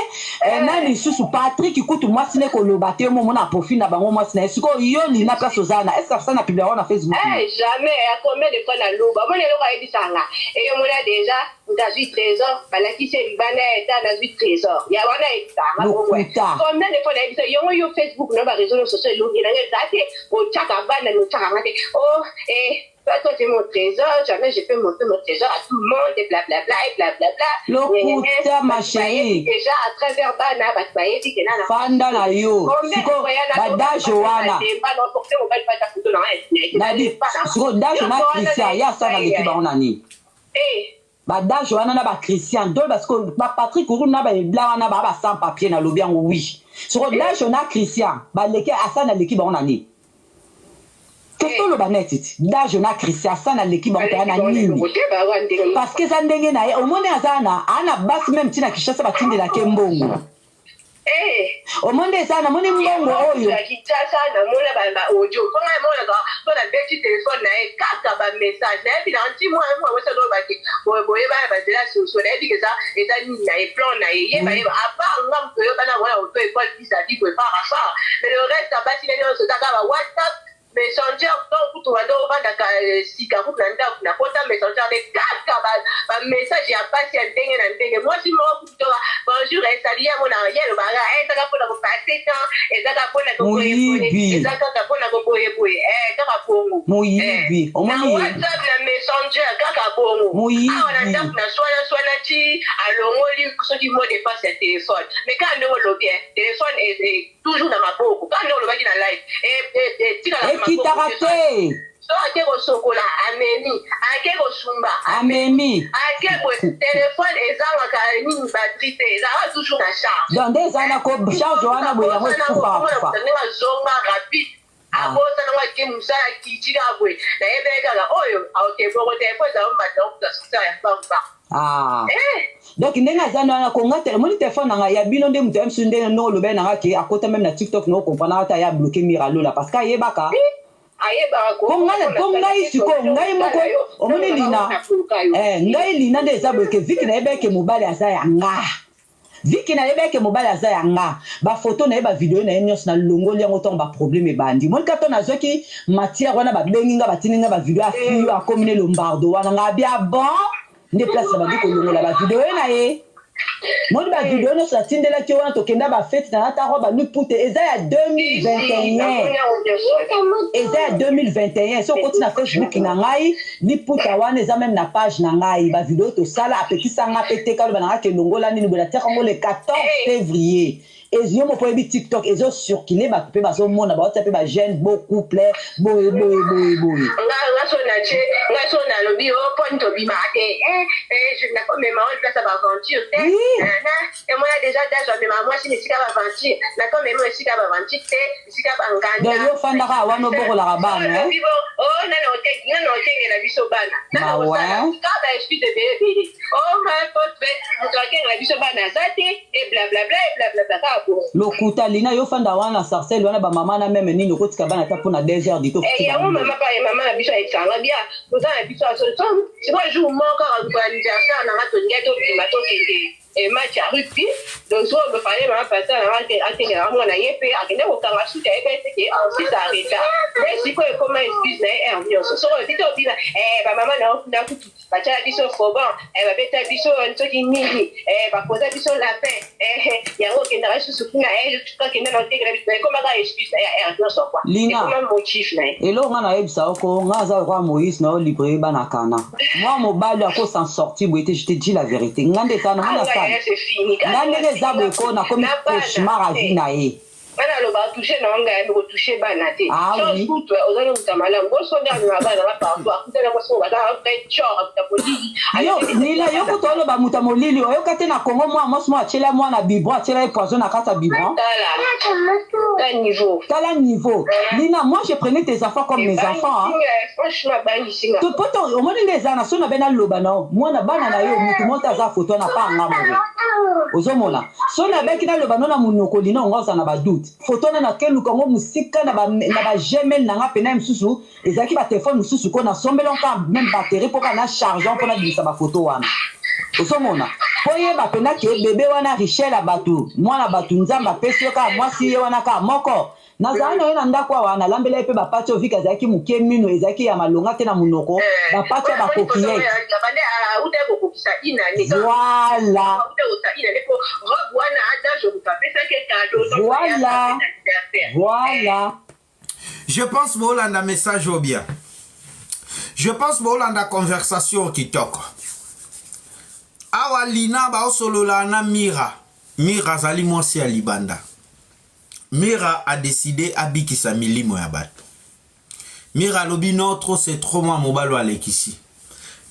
Na lisusu Patrik kutu, mwasi ne koloba te, omomona profil na bango, mwasi na ye. Sikoyo yo Lina, place oza na, est ce que asana publie yango na Facebook? Jamais. Ya combien de fois naloba, omoni eloko ayebisanga, eyomona déjà moto azwi trésor, balakisi ye libanda ya eta, nazwi trésor ya wana, ayebisanga. Lokuta. Combien de fois nayebisa yongo yo, Facebook na baréseau sociaux elongi nanga eza te, otiaka bana, otiaka nga te. Oh eh, toi, toi, tu es mon trésor, jamais je peux montrer mon trésor à tout le monde, et blablabla, et blablabla. Lokuta, ma chérie. Déjà, à travers bana, bato bayebi ke nana. Fanda na yo. Siko badage wana. Nadi, siko dage na Christian, ya sa na leki bango na nini? Badage wana na bachristian donc, parce que baPatrik Uru na baebla wana baa ba sans papier, nalobi yango oui. Siko dage na Christian baleki, asa naleki bango na nini? Toloba neti ti dage na Christian, asa naleki bango mpenza na nini? Parce que eza ndenge na ye, omoni aza na aa na basi même ntina Kinshasa, batindelaki mbongo. Omoni nde eza, namoni mbongo oyo. Kinshasa namona baaudio mponga emonaka mpo nabeti telefone na ye, kaka bamessage nayebi na nti mwana mwana mwasi alobaki boyebana banzela soso, nayebi ke eza nini na ye, plan na ye, yeba yeba. À part nga moto oyebana wana auto école vis-à-vis boye par rapport, mais le reste basi na nyonso eza kaka ba WhatsApp, Messenger. Donc kutu wanda ovandaka sika kutu na ndako, nakota Messenger nde kaka bamessage ya basi ya ndenge na ndenge. Mwasi moko kutu toka bonjour esali yango na ye, alobaka ezaka mpona kopasser temps, ezaka mpona Moyibi. eza kaka mpona koboyeboye, kaka bongo. Moyibi. Na Omoni ye. WhatsApp, na Messenger. Messenger kaka bongo. Moyibi. Awa na ndako na swana swana ti alongoli soki mot de passe ya telephone. Mais kaka ndenge olobi eh, telephone eh, eh, toujours na maboko. Kaka ndenge olobaki na live. Eh, eh, eh, tikala na maboko. Ekitaka te. So ake kosokola amemi, ake kosumba amemi. Ake boye telefone ezangaka nini batterie te, ezalaka toujours na charge. Donc nde ezala na ko charge wana boye yango ekufa kufa. Ndenge azonga rapide abosana ngo ake mosala kiti kaka boye nayebaki kaka oyo aoke bongo telefone ezala mbata okuta sosala ya pamba. Ah. Donc ndenge aza na wana konga te omoni telefone nanga ya bino nde moto ya mosusu nde ndenge olobeli nanga ke akota meme na tiktok na okomprendre ata ya bloke mira lola parce que ayebaka po ngai sikoyo ngai moko omoni lina eh, ngai lina nde eza boye ke viki nayebaki ke mobali aza ya nga viki nayebaki ke mobali aza ya nga bafoto na ye bavideo na ye nyonso nalongoli yango ntango baproblème ebandi omoni kaka to nazwaki matière wana babengi nga batindi nga bavideo ya fille oyo akomi ne lombardo wana nga abia bon nde place nabandi kolongola bavideo na ye moni bavideo nyonso natindelaki yo wana tokenda bafeti na nata robe alupute eza ya 2021 eza ya 2021 soki okoti na facebook na ngai liputa wana eza meme na page na ngai bavideo tosala apekisa nga mpe te kaloba na ngai kelongola nini boye natiaka yango le 14 février yo moko oyebi tiktok ezo circule bato mpe bazomona baotia mpe bajeune beau couple boye boye boye boye. Nga so na tie nga so nalobi o poni tobimaka te nakomema oyo place ya baaventure te emona déjà dage amema mwasi na esika baaventure nakomema esika baaventure te esika banganda. Donc yo ofandaka wana obokolaka bana. Nana okengela biso bana nana osala kaka ba excuse ebele ebele oh pote moto akengela biso bana aza te e blablabla e blablabla kaka bongo. Lokuta Lina yo fanda wana na sarcelle wana ba mama na meme nini okotika bana ata pona 2 heures dito Eh, yango mama pa mama na biso ayebisanga bia toza na biso aso sikoyo jour moko kaka mokolo anniversaire na nga tolingai tobima tokende eh, match ya rugby donc sikoyo bafale mama pasta na nga akengelaka mwana ye mpe akende kokanga suki ayebi ete ke ensuite areta mpe sikoyo ekoma excuse na ye heure nyonso soko olobi tobima eh, bamama na yo kuna kutu batiala biso foban eh, babeta biso soki nini eh, bapoza biso lapin eh, yango okendaka lisusu kuna akenda na otekela biso ekomaka excuse na ye heure nyonso kua Lina ekoma motif na ye. Eloko nga nayebisa yo ko nga aza lokola Moïse na yo libre bana kana mwa mobali ako s'en sortir boye te je te dis la vérité nga nde eza na mona sala nga ndenge eza boye ko nakomi cauchemar à vie na ye. Nga naloba touche na nga yambi kotouche bana te. Ah oui. Kutu ozali moto malamu. Boso nde amema bana nga partout. Akutana mwasi moko baza vrai tchor akuta molili. Yo Nila yo kutu oloba moto ya molili oyoka te na Congo mwa mwasi moko atiela mwana bibron atiela ye poison na kati ya bibron. Tala. Tala niveau. Tala niveau. Lina moi je prenais tes enfants comme mes enfants. Hein. Franchement bangisi nga. To poto omoni nde eza na so na bena loba na yo mwana bana na yo moto moko aza foto na pa nga moko. Ozomona. So na beki na loba no na munoko lina ongo oza na ba doute. Foto na na keluka ngo musika na ba na ba gmail na nga pena misusu ezalaki ba telefone mosusu ko na sombela nka meme batterie mpo kaka na charge mpo na bimisa ba foto wana. Ozomona. Po yeba pena ke bebe wana Richel ya bato mwana bato Nzambe apesi yo kaka mwasi ye wana kaka moko. Nazala na ye na ndako awa nalambela ye mpe bapati oyo vike azalaki moke mino ezalaki ya malonga te na monoko bapati ya bakokiyete. Voilà. Voilà. Voilà. Je pense bolanda message oyo bien. Je pense bolanda conversation kitoko. Awa Lina baosolola na Mira. Mira azali mwasi ya libanda. Mira a decide abikisa milimo ya bato. Mira alobi non trop c'est trop mwana mobali oyo alekisi.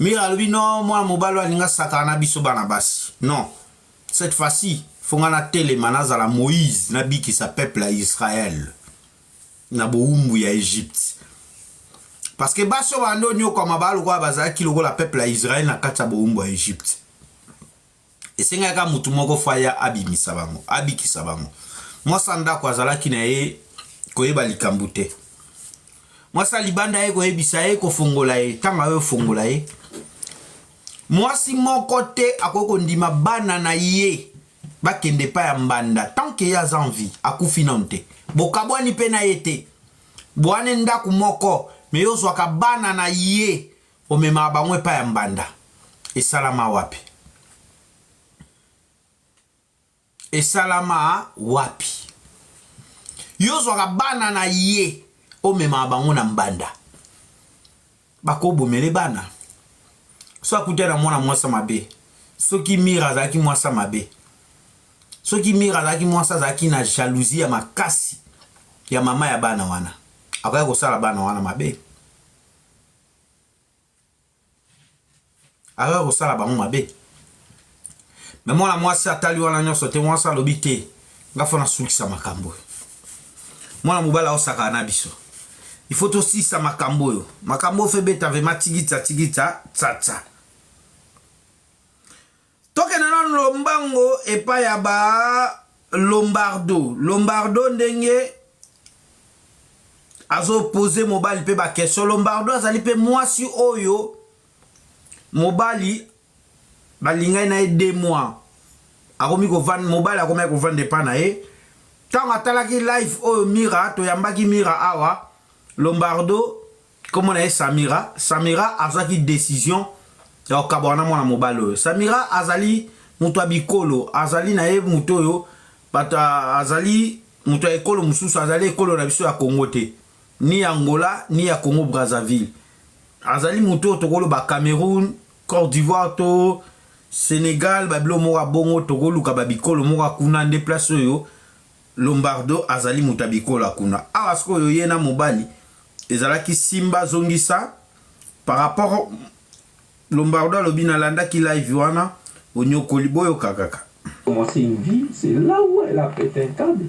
Mira alobi non mwana mobali oyo alinga sakana na biso bana basi. Non. Cette fois-ci, faut nga natelema nazala Moïse nabikisa peuple ya Israël na bowumbu ya Egypte. Parce que basi oyo bando nyokwama ba lokola bazalaki lokola peuple ya Israël na kati ya bowumbu ya Egypte. Esengaki kaka motu moko fo aya abimisa bango, abikisa bango. Mwasi ya ndako azalaki na ye koyeba likambo te. Mwasi ya libanda ye koyebisa ye kofongola ye, ntango aye ofongola ye, mwasi moko te akoki kondima bana na ye bakende epai ya mbanda tant que ye aza en vie, akufi nanu te, bokabwani mpe na ye te, boane ndako moko, me yo ozwaka bana na ye omemaka bango epai ya mbanda. Esalama wapi? Esalama wapi? Yo ozwaka bana na ye omemaka bango na mbanda, bakobomele bana. So akutani na mwana mwasi mabe, soki Mira azalaki mwasi mabe, soki Mira azalaki mwasi azalaki na jalousie ya makasi ya mama ya bana wana, akoki kosala bana wana mabe, akoki kosala bango mabe. Me mwana mwasi atali wana nyonso te. Mwasi alobi te, nga fo nasukisa makambo oyo. Mwana mobali aosakana na biso, il faut tosisa makambo oyo. Makambo oyo fe beta vraiment tigitsa tigitsa tsatsa. Tokende nanu lombango epai ya ba Lombardo. Lombardo ndenge azopose mobali mpe baquestion. Lombardo azali mpe mwasi oyo mobali balingai na ye 2 mois, akomi kovanda, mobali akomi kovanda epai na ye. Ntango atalaki live oyo Mira, toyambaki Mira awa, Lombardo, kombo na ye Samira. Samira azwaki décision ya kokabwana na mwana mobali oyo. Samira azali moto ya bikolo, azali na ye moto oyo bato, azali moto ya ekolo mosusu, azali ekolo na biso ya Congo te, ni ya Angola, ni ya Congo Brazzaville. Azali moto oyo tokoloba Cameroun, Côte d'Ivoire to Sénégal, babilo moko ya bongo. Tokoluka babikolo moko ya kuna nde place oyo Lombardo azali moto ya bikolo ya kuna. Awa sikoyo ye na mobali ezalaki simba zongisa par rapport. Lombardo alobi nalandaki live wana onyokoli, boyoka kaka. Commencer une vie, c'est là où elle a pété un câble.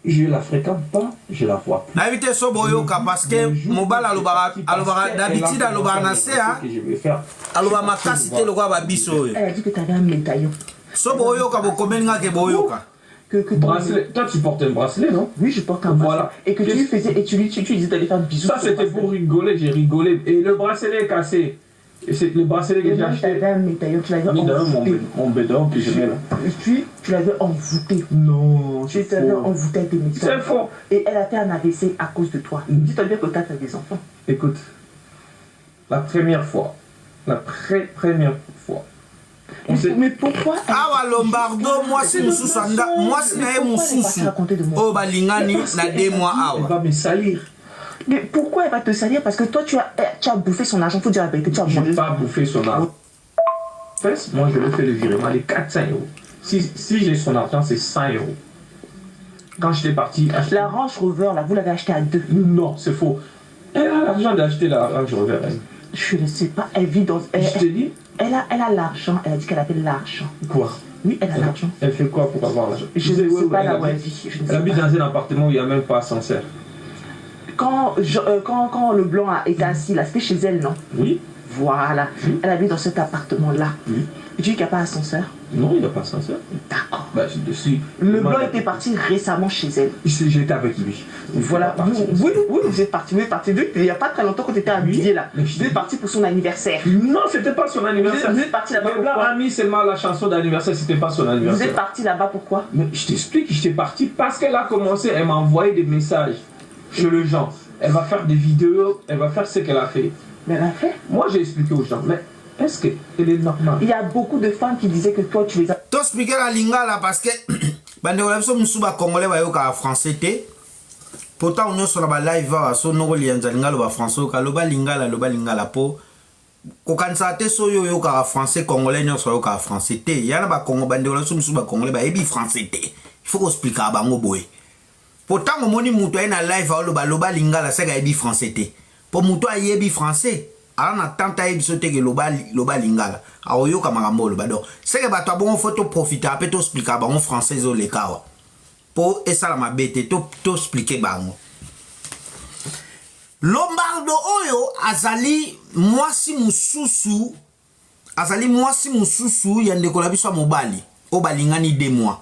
Je la fréquente pas, je la vois plus. Nayebi te so boyoka, parce que mobali alobaka, alobaka d'habitude, alobaka na se, aloba makasi te lokola babiso oyo. Elle a dit que tu avais un médaillon. So boyoka, bokomeli nga ke boyoka. Que Bracelet. Toi, tu portes un bracelet, non? Oui, je porte un bracelet. Voilà. Et que tu lui faisais, et tu lui, tu disais d'aller faire un bisou. Ça, c'était pour rigoler, j'ai rigolé. Et le bracelet est cassé. Et c'est le bracelet que Et j'ai même, tu acheté. avais un médaillon, tu l'avais Mis dans mon, envoûté. mon bédon que je mets là. Et puis, tu l'avais envoûté. Non, Tu c'est l'avais faux. envoûté avec des C'est médaillons. faux. Et elle a fait un AVC à cause de toi. Dis-toi bien que toi, tu as des enfants. Écoute, la première fois, la première fois, on s'est. Mais pourquoi elle- Awa Lombardo, mwasi mosusu anda mwasi na ye mosusu oyo balingani na 2 mois Elle awa. va me salir. Mais pourquoi elle va te salir? Parce que toi, tu as bouffé son argent. Faut dire la vérité, tu as Je mangé. n'ai pas bouffé son argent. Fesses, moi, je lui fais le virement de 400 euros. Si, si j'ai son argent, c'est 100 euros. Quand j'étais parti acheter. La Range Rover, là, vous l'avez acheté à deux. Non, c'est faux. Elle a l'argent d'acheter la Range Rover, elle. Je ne sais pas, elle vit dans. Elle, Je te dis. Elle a l'argent. Elle a dit qu'elle avait l'argent. Quoi? Oui, elle a l'argent. Elle fait quoi pour avoir l'argent? Je Tu sais ne sais où pas elle là où elle habite? vit. Je ne Elle sais habite pas. dans un appartement où il n'y a même pas ascenseur. Quand le blanc a été assis là, c'était chez elle, non? Oui. Voilà. Oui. Elle habite dans cet appartement-là. Oui. Tu dis qu'il n'y a pas ascenseur? Non, il n'y a pas ascenseur. D'accord. Bah, je suis. Le blanc était parti récemment chez elle. J'étais avec lui. Voilà. Parti. Oui, vous êtes parti. Vous êtes parti. Il n'y a pas très longtemps quand tu étais habillé là. Mais je Vous êtes parti pour son anniversaire. Non, c'était pas son anniversaire. Vous êtes parti là-bas Le blanc pourquoi? a mis seulement la chanson d'anniversaire, c'était pas son Vous anniversaire. êtes parti là-bas pourquoi? Mais je t'explique, j'étais parti parce qu'elle a commencé, elle m'a envoyé des messages chez les gens. Elle va faire des vidéos, elle va faire ce qu'elle a fait. Mais elle a fait. Moi, j'ai expliqué aux gens, mais est-ce qu'elle est normale? Il y a beaucoup de femmes qui disaient que toi, tu les as Toexpliquer na lingala parce que bandeko na biso mosusu bacongolais bayokaka français te. Pourtant nyonso na balive awa so noko lianza lingala, loba français, oyoka, loba lingala, loba lingala mpo kokanisaka te so oyo oyokaka français. Congolais nyonso ayokaka français te. Ya na bakongo, bandeko na biso mosusu bacongolais bayebi français te, il faut koexpliquaka bango boye. Po ntango omoni moto aye na live aoloba loba lingala, seke ayebi français te. Mpo moto ayebi français aza na tante ayebi biso te ke loba, loba lingala, akoyoka makambo oloba. Donc seke bato ya bongo fo toprofitaka mpe toexpliquaka bango français ezoleka awa mpo esala mabe te. Toexpliquer bango. Lombardo oyo azali mwasi mosusu, azali mwasi mosusu ya ndeko na biso ya mobali oyo balingani 2 mois.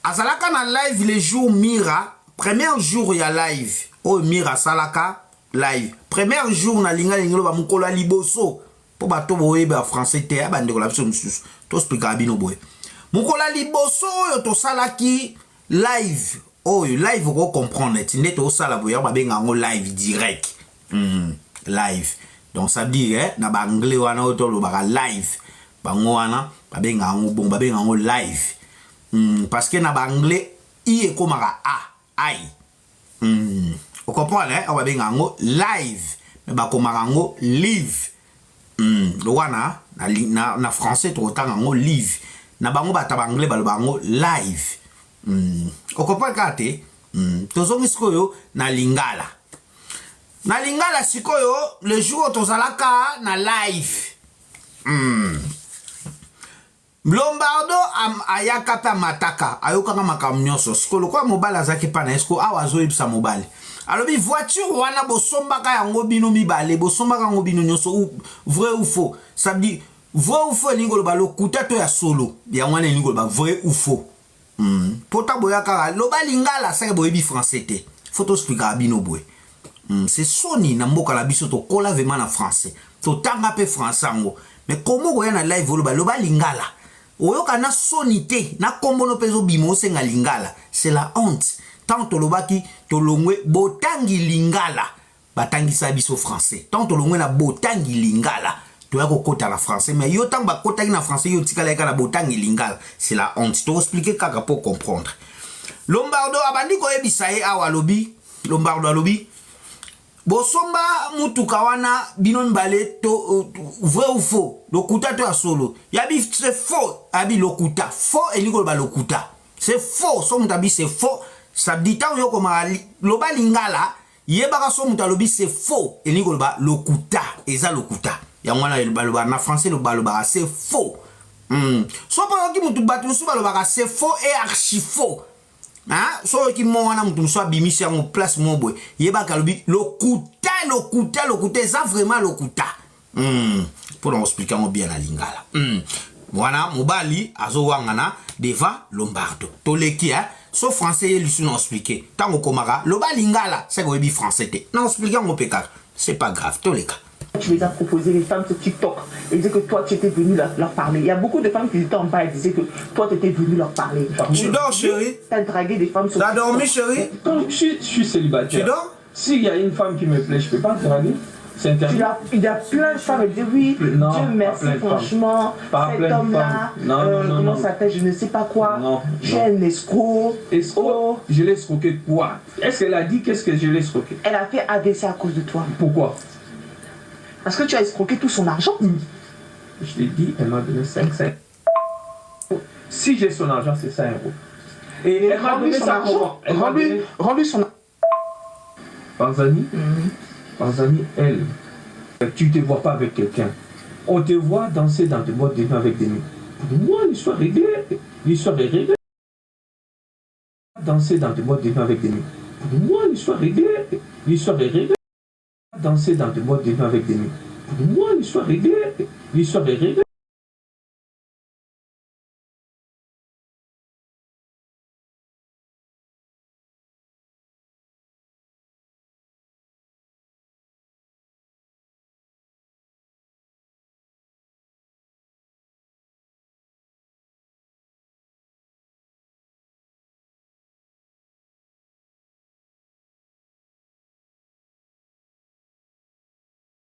Azalaka na live le jour Mira, premier jour ya live oyo Mira asalaka live, premier jour nalinga lingi loba mokolo ya liboso, mpo bato boyeba français te ya bandeko na biso mosusu, toexpliquaka bino boye. Mokolo ya liboso oyo tosalaki live oyo, live okocomprendre ti nde tosala boye, yango babenga yango live direct. Live donc ça veut dire eh, na baanglais wana oyo tolobaka live, bango wana babenga yango bon, babenga yango live parce que na baanglais i ekomaka a ai. Ocomprendre eh? Oyo babenga yango live, mais bakomaka yango live. Wana na, na, na français tokotanga yango live. Na bango bato ya baanglais baloba yango live. Okomprendre kaka te. Tozongi sikoyo na lingala. Na lingala sikoyo, le jour oyo tozalaka na live, Lombardo ayaka mpe amataka, ayokaka makambo nyonso. Sikoyo lokola mobali azalaki mpa na ye, sikoyo awa azoyebisa mobali, alobi voiture wana bosombaka yango bino mibale, bosombaka yango bino nyonso, vrai ou faux? Ça veut dire vrai ou faux elingi koloba lokuta to ya solo. Yango wana elingi koloba vrai ou faux. Mpo ta boya kaka loba lingala, seke boyebi français te. Faut toexplikaka bino boye. C'est soni na mboka na biso, tokola vraiment na français, totanga mpe français yango, mais komo koya na live oloba loba lingala, oyoka na soni te? Na nkombono mpe ezobima, osenga lingala, c'est la honte. Tant tolobaki tolongwe botangi lingala, batangisa biso français. Tant tolongwe na botangi lingala, toya kokota na français. Mais yo, ntango bakotaki na français, yo otikala yaka na botangi lingala, c'est la honte. Toexpliquer kaka mpo comprendre. Lombardo abandi koyebisa ye awa, alobi, Lombardo alobi bosomba mutuka wana bino mibale to vrai ou faux? Lokuta to ya solo? Yabi c'est faux. Abi lokuta, faux elingi koloba lokuta, c'est faux. So moto abi c'est faux, ça dit ntango yo komaka loba lingala, yebaka so moto alobi c'est faux, elingi koloba lokuta, eza lokuta. Yango wana balobaka na français, balobaka c'est faux. So mpo oyoki motu, bato mosusu balobaka c'est faux et archi faux. So oyoki mo wana, moto mosusu abimisi yango place mo boye, yebaka alobi lokuta, lokuta, lokuta, eza vraiment lokuta. Mpo na koexpliquer yango bien na lingala. Wana mobali azowangana devant Lombardo. Toleki, eh? So français ye lisu na expliquer, ntango okomaka loba lingala, seke oyebi français te. Na expliquer yango mpe kaka, c'est pas grave, toleka. Tu les as proposé, les femmes sur TikTok, et disaient que toi, tu étais venu leur parler. Il y a beaucoup de femmes qui étaient en bas et disaient que toi, tu étais venu leur parler. Tu dors, chérie? Tu as dragué des femmes sur T'as dormi, chérie? Quand je suis célibataire. Tu dors? S'il y a une femme qui me plaît, je ne peux pas draguer. C'est interdit. Il y a plein de femmes qui disent oui, Non, Dieu pas merci, plein de femmes. Franchement, Pas cet plein de homme-là, femmes. Non, non, non, comment non. ça s'appelle, je ne sais pas quoi, Non, j'ai non. un escroc. Escroc, Oh, je l'ai escroqué quoi? Est-ce qu'elle a dit qu'est-ce que je l'ai escroqué? Elle a fait AVC à cause de toi. Pourquoi? Parce que tu as escroqué tout son argent. Je t'ai dit, elle m'a donné 5 5. Si j'ai son argent, c'est 100 euros. Et elle m'a Rends-lui donné son ça argent. comment? Elle m'a Rends-lui donné. Rends-lui son Panzani, Panzani, elle, tu ne te vois pas avec quelqu'un. On te voit danser dans des boîtes de nuit avec des mecs. Pour moi, l'histoire est réglée. L'histoire est réglée. Danser dans des boîtes de nuit avec des mecs. Pour moi, l'histoire est réglée. L'histoire est réglée. Danser dans des boîtes de nuit avec des mecs. Pour moi, l'histoire est réglée. L'histoire est réglée.